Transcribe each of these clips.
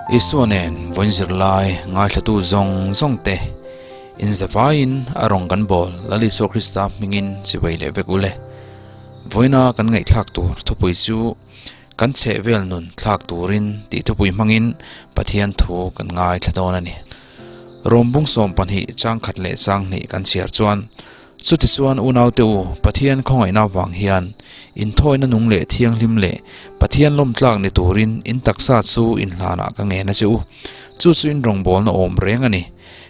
Isua nen vawiin zirlai ngaithlatu zawng zawng te in zavaiin a rawn kan bawl Lal Isua Krista hmingin chibai leh vek ule. Vawiina kan ngaihthlak tur thupui chu kan chhehvel nun thlak turin tih thupui hmangin Pathian thu kan ngaithla dawn a ni. Rawmbung 12 chang khat leh chang hnih kan chhiar chuan Chutichuan unaute u, Pathian khawngaihna avang hian inthawina nung leh thianghlim leh Pathian lawmtlak ni turin in taksa chu inhlanah ka ngen a che u. Chu chu in rawngbawlna awm reng a ni.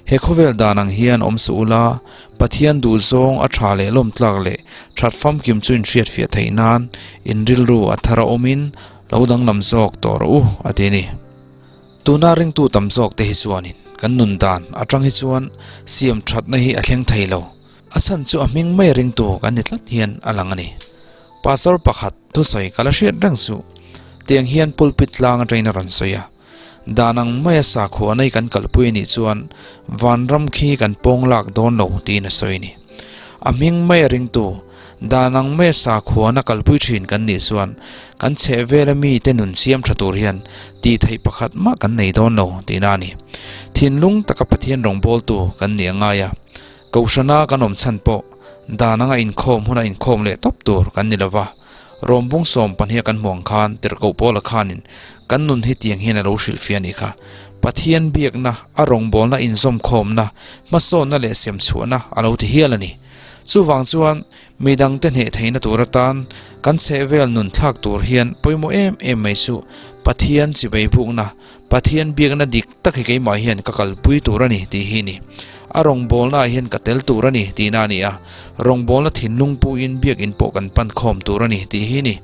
He khawvel dan ang hian awm suh ula, Pathian duhzawng a tha leh lawmtlak leh that famkim chu inhriatfiah theih nan in rilru a thar a awmin lo danglam zawk tawh rawh u, a ti a ni. Tuna ringtu tam zawk te hi chuanin kan nun dan atang hi chuan siam thatna hi a thleng thei lo. A chhan chu a hming mai ringtu kan ni tlat hian a lang a ni. Pastor pakhat thusawi ka la hriat reng chu tiang hian pulpit tlang atangin a rawn sawi a, Dan ang maia sakhua nei kan kalpui anih chuan vanram khi kan pawng lak dawn lo tiin a sawi a ni. A hming maia ringtu Dan ang mai sakhuana kalpui thin kan nih chuan kan chhehvela mite nun siam tha tur hian tih theih pakhat mah kan nei dawn lo tihna a ni. Thinlung taka Pathian rawngbawltu kan nih a ngai a, Kohhrana kan awm chhan pawh dan anga inkhawm huna inkhawm leh tawp tur kan ni lova, Rawmbung 12 a kan hmuh ang khan tirhkoh Paula khanin kan nun hi tiang hian a lo hrilhfiah a nih kha. Pathian biakna, a rawngbawlna inzawmkhawmna, hmasawnna leh semchhuahna a lo ti hial a ni. Chuvang chuan midangte hneh theihna tur atan kan chhehvel nun thlak tur hian pawimawh em em mai chu Pathian chibei bukna, Pathian biakna dik tak hi keimah hian ka kalpui tur a ni tih hi a ni. A rawngbawlnaah hian ka tel tur a ni tihna a ni a, rawngbawlna thinlung puiin biakin pawh kan pan khawm tur a ni tih hi a ni.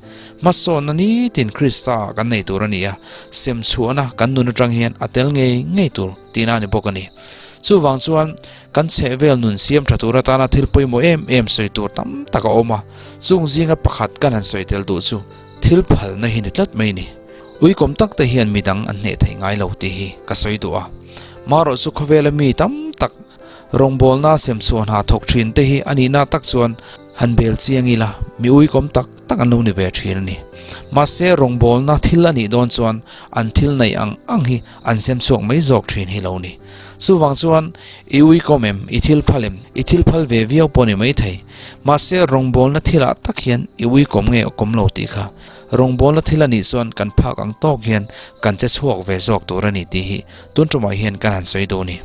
Hmasawnna nitin Krista kan nei tur a ni a, semchhuahna kan nun atang hian a tel ngei ngei tur tihna a ni bawk a ni. Chuvang chuan Kan chhehvel nun siam tha tur atana thil pawimawh em em sawi tur tam tak a awm a, chung zinga pakhat kan han sawi tel duh chu thil phalna hi ni tlat mai ni. Uikawm tak te hian midang an hneh theih ngai lo tih hi ka sawi duh a. Marawh chu khawvela mi tam tak rawngbawlna semchhuah hna thawk thin te hi a nihna tak chuan han bel chiang ila mi uikawm tak tak an lo ni ve thin a ni. Mahse rawngbawlna thil a nih dawn chuan an thil neih ang ang hi an semchhuak mai zawk thin hi lo ni. Chuvang chuan, i uikawm em, i thil phal em, i thil phal ve viau pawh ni maithei. Mahse, rawngbawlna thilah tak hian i uikawm nge awkawm lo tih kha. Rawngbawlna thil a nih chuan kan phak ang tawk hian kan che chhuak ve zawk tur a ni tih hi tun tumah hian kan han sawi duh ni.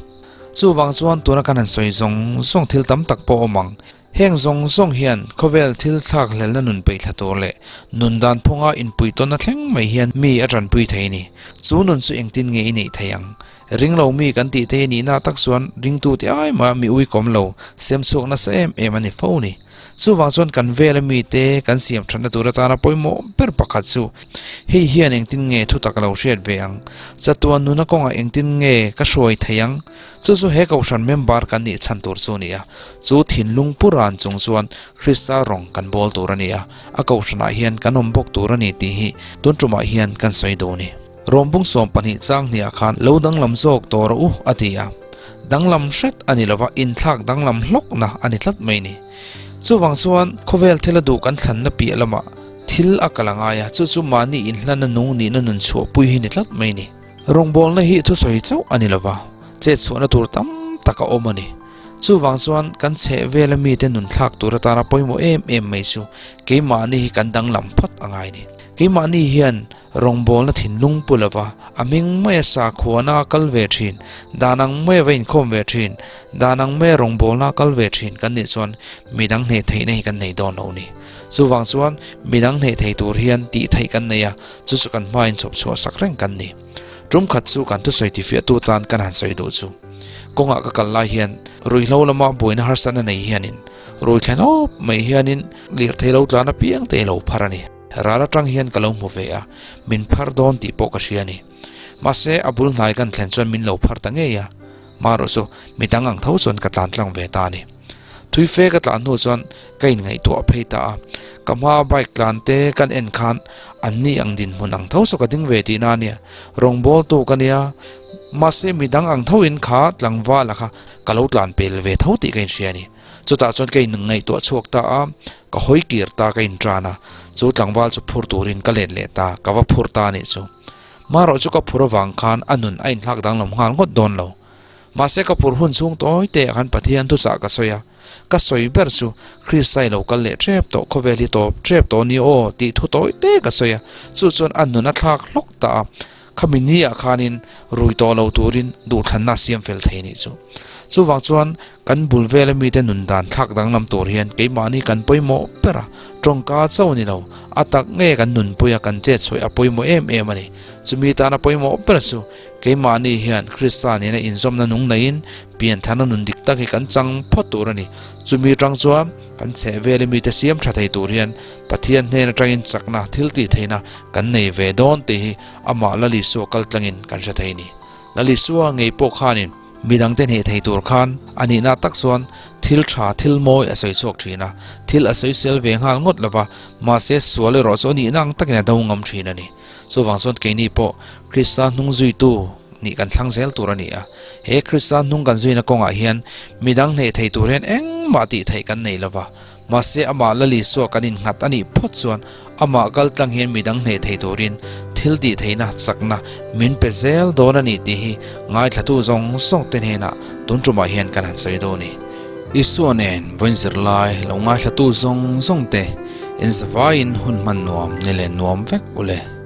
Chuvang chuan tuna kan han sawi zawng zawng thil tam tak pawh awm ang. Heng zawng zawng hian khawvel thil thlak hlelna nun peihthla tur leh nun dan phunga inpuitawnna thleng mai hian mi a tanpui thei a ni. Chu nun chu engtin nge i neih thei ang? Ring lo mi kan tih thei a nihna tak chuan ringtute ai mah mi uikawm lo, sem chhuak nasa em em a ni fo ni. Chuvang chuan kan vela mite kan siam thatna tur atana pawimawh ber pakhat chu hei hian engtin nge thutak lo hriat ve ang? Chatuan nuna kawngah engtin nge ka hruai thei ang? Chu chu he kohhran member kan nih chhan tur chu a ni a, chu thinlung pu ran chung chuan Krista rawng kan bawl tur a ni a, a kohhranah hian kan awm bawk tur a ni tih hi tun tumah hian kan sawi duh a ni. Rawmbung 12 chang hniah khan lo danglam zawk tawh rawh u a ti a, danglam hret a ni lova inthlak danglam hlawkna a ni tlat mai ni. Chuvang chuan khawvel thil a duh kan thlanna piah lamah thil a kal a ngai a, chu chu mahni inhlanna nung nihna nun chhuahpui hi ni tlat mai ni. Rawngbawlna hi thusawi chauh a ni lova, chetchhuahna tur tam tak a awm a ni. Chuvang chuan kan chhehvela mite nun thlak tur atana pawimawh em em mai chu keimahni hi kan danglam phawt a ngai ni. Keimahni hian rawngbawlna thinlung pu lova, a hming maia sakhuana a kal ve thin, dan ang maia va inkhawm ve thin, dan ang maia rawngbawlna a kal ve thin kan nih chuan midang hneh theihna hi kan nei dawn lo ni. Chuvang chuan midang hneh thei tur hian tih theih kan nei a, Chu chu kan hmain chhawp chhuah sak reng kan ni. Tum khat chu kan thusawi tifiahtu tan kan han sawi duh chu. Kawngah ka kal lai hian ruihhlo lama buaina harsatna nei hianin rui thlen awp mai hianin lirthei lo tlan apiang te lo phar a ni. Ral atang hian ka lo hmu ve a, min phar dawn tih pawh ka hria a ni. Mahse a bul hnai kan thlen chuan min lo phar ta ngei a. Marawh chu midang ang tho chuan ka tlan tlang ve ta a ni. Thui fe ka tlan hnu chuan ka inngaihtuah phei ta a, ka hmaa bike tlan te kan en khan an ni ang dinhmun ang tho saw ka ding ve tihna a nia, rawngbawltu ka nia, mahse midang ang thoin kha tlangvala kha ka lo tlan pel ve tho tih ka inhria a ni. Chutah chuan ka inngaihtuah chhuak ta a, ka hawi kir ta ka intan a, chu tlangval chu phur turin ka let leh ta, ka va phur ta a nih chu. Marawh chu ka phur avang khan a nun a inthlak danglam nghal ngawt dawn lo. Mahse ka phur hun chhung tawi te ah khan Pathian thuchah ka sawi a, ka sawi ber chu Krista i lo kal leh tep tawh khawvel hi tawp tep tawh ni aw tih thu tawi te ka sawi a, chu chuan a nun a thlak hlawk ta a, khami ni ah khanin rui tawh lo turin duhthlanna a siam fel thei nih chu. Chuvang chuan Kan bul vela mite nun dan thlak danglam tur hian keimahni kan pawimawh ber a, tawngka chauh ni lo, a tak nge kan nunpui a kan chet chhuah a pawimawh em em a ni. Chumi tana pawimawh ber chu keimahni hian Krista nena inzawmna nung neiin piantharna nun dik tak hi kan chang phawt tur a ni. Chumi tang chuan kan chheh vela mite siam tha thei tur hian Pathian hnen atangin chakna thil tih theihna kan nei ve dawn tih hi amah Lalisua kaltlangin kan hre thei a ni. Lalisua ngei pawh khanin. Midangte hneh thei tur khan a nihna tak chuan thil tha thil mawi a sawi chhuak thin a, thil a sawi sel ve nghal ngawt lo va, mahse sual erawh chu a nihna ang takin a do ngam thin a ni. Chuvang chuan keini pawh Krista hnung zuitu nih kan thlang zel tur a ni a, he Krista hnung kan zuina kawngah hian midang hneh thei tur hian engmah tih theih kan nei lo va, Mahse amah Lal Isua kan innghat a nih phawt chuan amah kal tlang hian midang hneh thei turin thil tih theihna chakna min pe zel dawn a nih tih hi ngaithlatu zawng zawng te hnenah tun tumah hian kan han sawi dawn a ni. Isua nen vawiin zirlai lo ngaithlatu zawng zawng te inzavaiin hun hman nuam ni leh nuam vek ule.